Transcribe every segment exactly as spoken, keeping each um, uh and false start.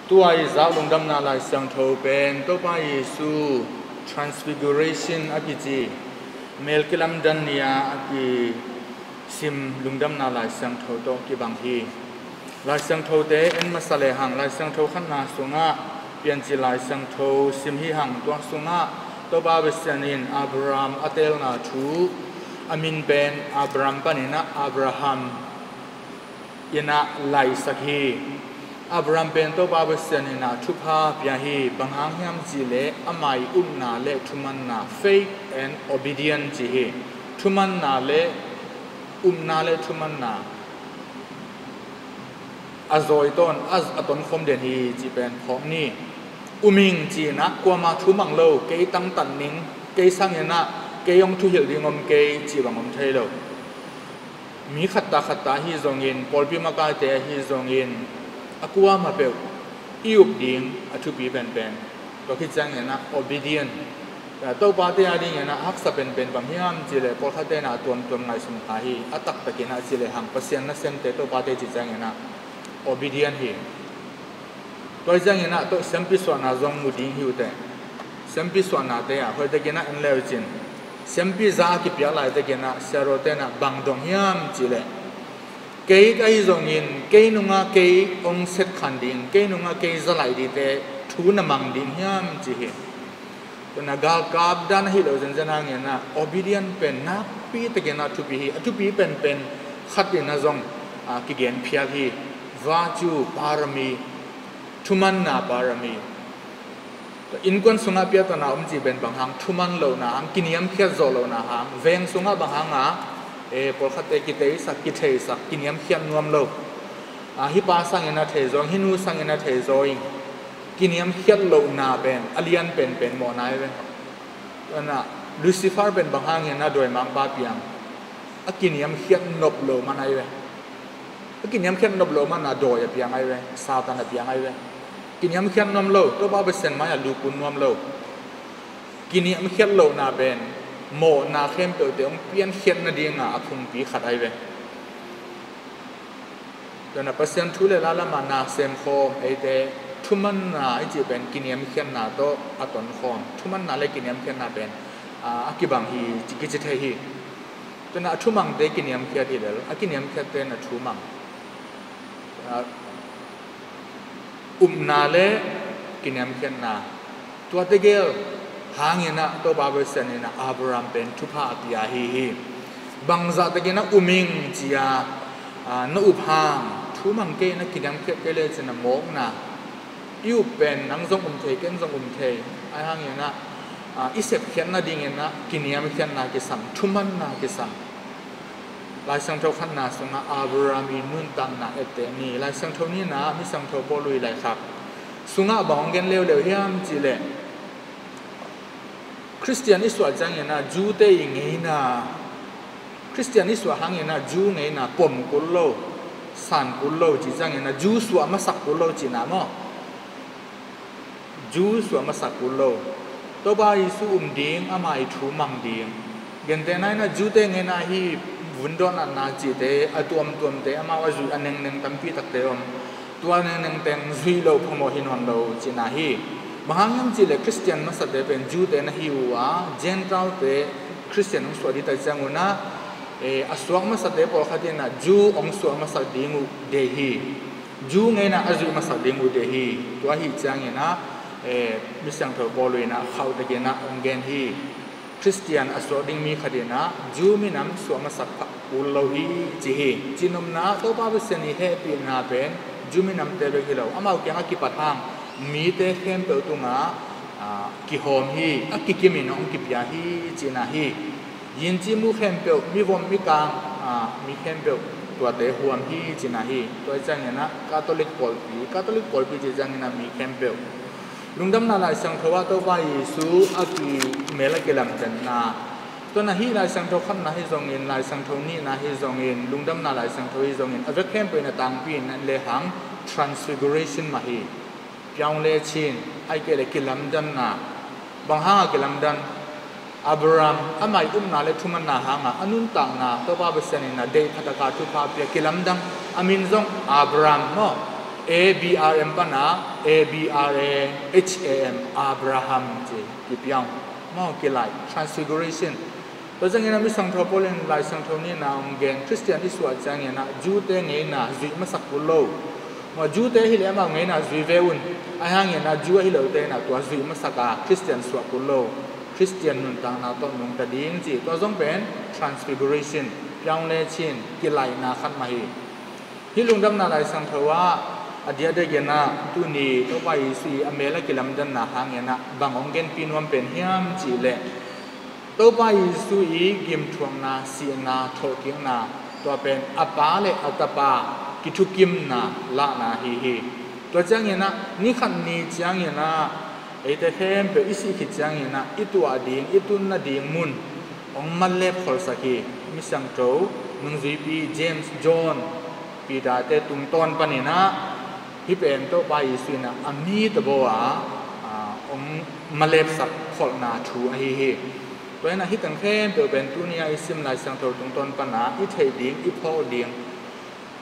Tua i zak Lungdamna Lai Siangtho pen Topa Jesu Transfiguration a kici, mel kilamdan ni-a a kisim Lungdamna Lai Siangtho tawh kibang hi. Lai Siangthote en masa lehang, Lai Siangtho khatna sungah Piancil Lai Siangtho sim hi hang. Tua sungah Topa Pasian in Abraham a teelna thu, a min pen Abraham panin ah Abraham in ah laisak hi. Abraham pen Topa Pasian in ah thupha pia hi. Bang hang hiam cihleh ama i upna le thumanna, faith and obedience ci hi. Thumanna le upna le thumanna a zawi tawn, a, a tonkhawm den hi cih pen phawk ni. Um ing ci-in ah kuama thu mang lo, kei tangtan ning, kei sangin ah kei hong thuhilh ding om kei cih bang om thei lo. Mi khatta khatta ahi zongin, pawlpi makaite ahi zongin, a kuamah peuh i up ding a thupi penpen, tua khit ciangin ah obedient. Topate a dingin ah haksa penpen bang hiam cihleh, pawlkhatte in ah a tuamtuam ngaihsun kha hi. A taktakin ah ci lehang Pasian nasemte, topate ci ciangin ah obedient hi. Tua hi ciangin ah tawh siampi suahna zong mu ding hi uh teh. Siampi suahnate ah hoihtakin ah en le uh cin, siampi za a kipiak laitakin ah siarote in ah bang dong hiam cihleh, kei ka hi zongin kei nungah kei hong setkhan ding, kei nungah kei zalaih dingte thu na mang ding hiam ci hi. Tua na galkap dan ahi lo zenzen hangin ah obedient pen nakpi takin ah thupi hi. A thupi penpen khat in ah zong, ah, kigen phial hi. Virtue, parami, thumanna parami. Innkuan sungah piatana om cih pen bang hang, thuman lohna hang, kiniamkhiat zawh lohna hang. Veng sungah bang hang a, eh, pawlkhatte kiteisak, kitheisak, kiniamkhiat nuam lo. Ah, hih pa sangin ah thei zaw ing, hih nu sangin ah thei zaw ing. Kiniamkhiat lohna pen a lian penpen mawhna hi ve. Tua na Lucifer pen bang hangin ah dawimangpa piang? A kiniamkhiat nop lo man ahi ve. A kiniamkhiat nop lo man a dawi a piang ahi ve, Satan a piang ahi ve. Kiniamkhiat nuam lo, Topa Pasian mai-ah lukun nuam lo. Kiniamkhiat lohna pen mawhna khempeuhte hong piankhiat nadinga a phungpi khat ahi ve. Tua na Pasian thu le la lamah na semkhawm eite, thumanna i cih pen kiniamkhiatna tawh a tonkhawm. Thumanna le kiniamkhiatna pen, aa, a kibang hi ci, kici thei hi. Tua na a thumangte kiniamkhiat hi lel, a kiniamkhiatte na thumang. Aa, upna le kiniamkhiatna. Tua tegel hangin ah Topa Pasian in ah Abraham pen thupha a pia ahi hi. Bangzah takin ah um ing ci-a, aa, na up hang, thumang kei in ah kiniamkhiat kei le cin ah mawkna. I up pen nang zong um thei, ken zong um thei. Ahi hangin ah, aa, i sepkhiat nadingin ah kiniamkhiatna kisam, thumanna kisam. Lai Siangtho khatna sungah Abraham i nuntakna etteh ni. Lai Siangtho nihna, Misiangtho Paul i laikhak sungah bang hong gen leuleu hiam cihleh, Khristian i suah ciangin ah Jew-te i ngeina, Khristian i suah hangin ah Jew ngeina pom kul lo, san kul lo cih ciangin ah Jew suah masak kul lo cihna maw? Jew suah masak kul lo. Topa Jesu um ding, ama i thu mang ding. Gentehna in ah Jew-te ngeina hi vun dawn natna cihte, a tuamtuamte, amau a zuih a nengneng tampi takte om. Tua nengneng teng zuih lo phamawh hi nawn lo cihna hi. Bang hang hiam cihleh Khristian masate pen Jew-te na hi uh a, Gentile-te Khristian hong suah ding tak ciangun ah, eh, a suak masate pawlkhat in ah Jew hong suah masak ding uh deih hi. Jew ngeina a zuih masak ding uh deih hi. Tua ahi ciangin ah, eh, Misiangtho Paul in ah khauhtakin ah hong gen hi. Khristian a suak ding mi khat in ah Jew minam suah masak pah kul lo hi ci hi. Cihnopna, Topa Pasian i hehpihna pen Jew minamte bek hi lo, amau kiangah kipat hang mite khempeuh tungah, ah, kihawm hi. A kikimin hong kipia hi cihna hi. Yin ci mu khempeuh, mivom mikang, ah, mi khempeuh tuate huam hi cihna hi. Tua hi ciangin ah Catholic pawlpi, Catholic pawlpi cih ciangin ah mi khempeuh. Lungdamna Lai Siangtho ah Topa Jesu a ki, mel a kilamdanna. Tua na hih Lai Siangtho khatna hi zongin, Lai Siangtho nihna hi zongin, Lungdamna Lai Siangtho hi zongin, a vek khempeuh in a tangpi in en lehang Transfiguration mah hi. Piang le chin, ahih kei leh kilamdanna. Bang hanga kilamdan? Abraham, ama i upna le thumanna hanga a nuntakna, Topa Pasian in a deih phataka thupha pia kilamdang, a min zong Abraham maw? A B R M pana A B R A H A M, Abraham ci kipiang. Maw, kilaih, transfiguration. Tua ciangin a mi siangtho Paul in Lai Siangtho ni-in a hong gen, Khristian i suah ciangin a Jew-te ngeina zuih masak kul lo. Maw, Jew-te hi leh amau ngeina zui ve un. Ahi hangin a Jew ahi lote in a tua zuih masak a Khristian suah kul lo. Khristian nuntakna tawh nungta ding ci. Tua zong pen transfiguration, piang le cin, kilaihna khat mah hi. Hih Lungdamna Lai Siangtho ah a diakdiakin a tuni Topa Jesu i a mel a kilamdanna hangin a bang hong genpih nuam pen hiam cih leh, Topa Jesu i gimthuakna, sihna, thawhkikna, tua pen a Pa le a Tapa kithukimna lahna ahi hi. Tua ciangin a ni khat ni ciangin a eite khempeuh i sih khit ciangin a i tuah ding, i tun nading mun hong malep kholhsak hi. Mi siangtho nungzuipi James, John, Peter-te tungtawn panin a hih pen Topa Jesu in a a mi tawh a, a, hong malepsak kholhna thu ahi hi. Tua in a hih teng khempeuh pen tuni a i sim Lai Siangtho tungtawn pan a i theih ding, i phawk ding,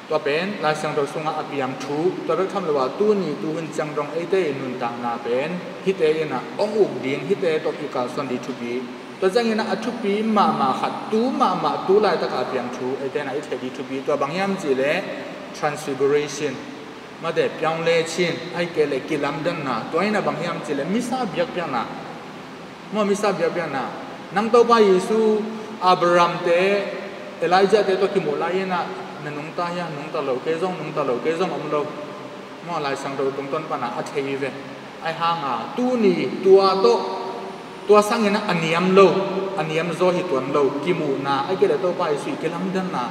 tua pen Lai Siangtho sungah a piang thu. Tua bek tham lo a tuni tuhun ciang dong eite i nuntakna pen hihte in a hong uk ding, hihte tawh i kalsuan ding thupi. Tua ciangin a a thupi mahmah khat, tu mahmah, tu laitak a piang thu eite in a i theih ding thupi. Tua bang hiam cih leh transfiguration. Mate, piang le cin, ahih kei leh kilamdanna. Tua in a bang hiam cih leh misa biakpiakna. Maw, misa biakpiakna. Nang Topa Jesu, Abraham-te, Elijah-te tawh kimuh lai in a, na nungta hia, nungta lo, kei zong nungta lo, kei zong om lo. Maw, Lai Siangtho tungtawn pan a a thei ve. Ahi hang a tuni tua tawh, tua sangin a a niam lo, a niam zaw hi tuan lo kimuhna, ahih kei leh Topa Jesu i kilamdanna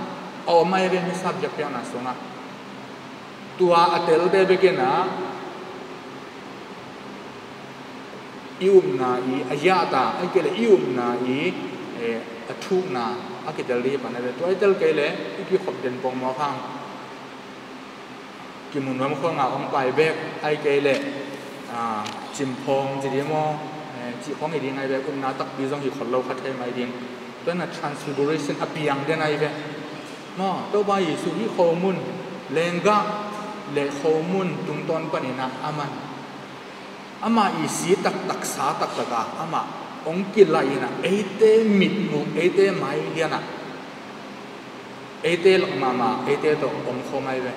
a om ahi ve, misa biakpiakna sungah. Tua a telte bek in a i upna i a yahta, ahih kei leh i upna i, eh, a thukna a kitel ding hi pan a ve. Tua i tel kei leh i kikhop den pongmawk hang. Kimu nuam khawng a hong pai bek, ahih kei leh, ah, cimphawng ci ding maw, eh, cih khawng hi ding ahi ve, upna takpi zong hi khol lo kha thei mai ding. Tua in a transfiguration a piang den ahi ve. Maw, Topa Jesu hih khomun, lenggah le khomun tungtawn panin a aman, amah i si taktak, sa taktak a amah hong kilaih in a eite mitmuh, eite mai lian a eite lak mahmah, eite tawh om khawm ahi ve.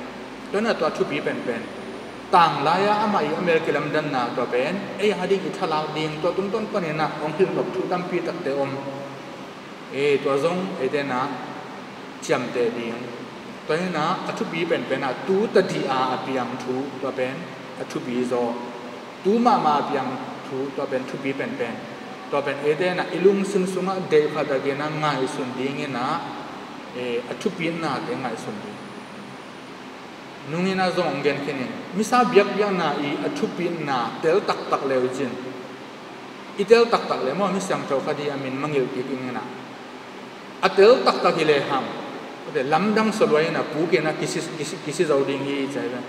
Tua in a tua thupi penpen, tanglai a amah i a mel kilamdanna tua pen ei a ding i thalak ding, tua tungtawn panin a hong hilh nop thu tampi takte om. E, tua zong eite in a ciamteh ding. Tua in a a thupi penpen a tu tadih a a piang thu, tua pen a thupi zaw. Tu mahmah a piang thu, tua pen thupi penpen. Tua pen eite in a i lungsim sungah deih pha takin a ngaihsun ding in a, e, a thupinate ngaihsun ding. Nung in a zong hong gen khin in, misa biakpiakna i a thupina tel taktak le uh cin, i tel taktak le maw, mi siangtho khat hi a min mangilh kik ing in a, a tel taktak hi lehang, lamdang sawlua in a puk in a kisi, kisi, kisi zo ding hi ci ahi ve.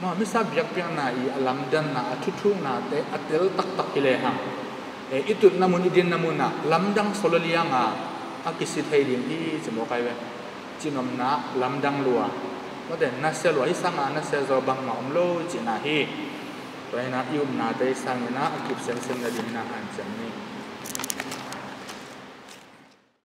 Maw, misa biakpiakna i a lamdanna, a thuthuknate a tel taktak hi lehang, e, i tutna mun, i dinna mun ah lamdang sawlua liang a a kisi thei ding hi ci mawk ahi ve. Cinomna, lamdang lua, mate, nasia lua, hih sang a nasia zaw bangmah om lo cihna hi. Tua in a i upnate i sang in a a kip semsem nading in a hanciam ni.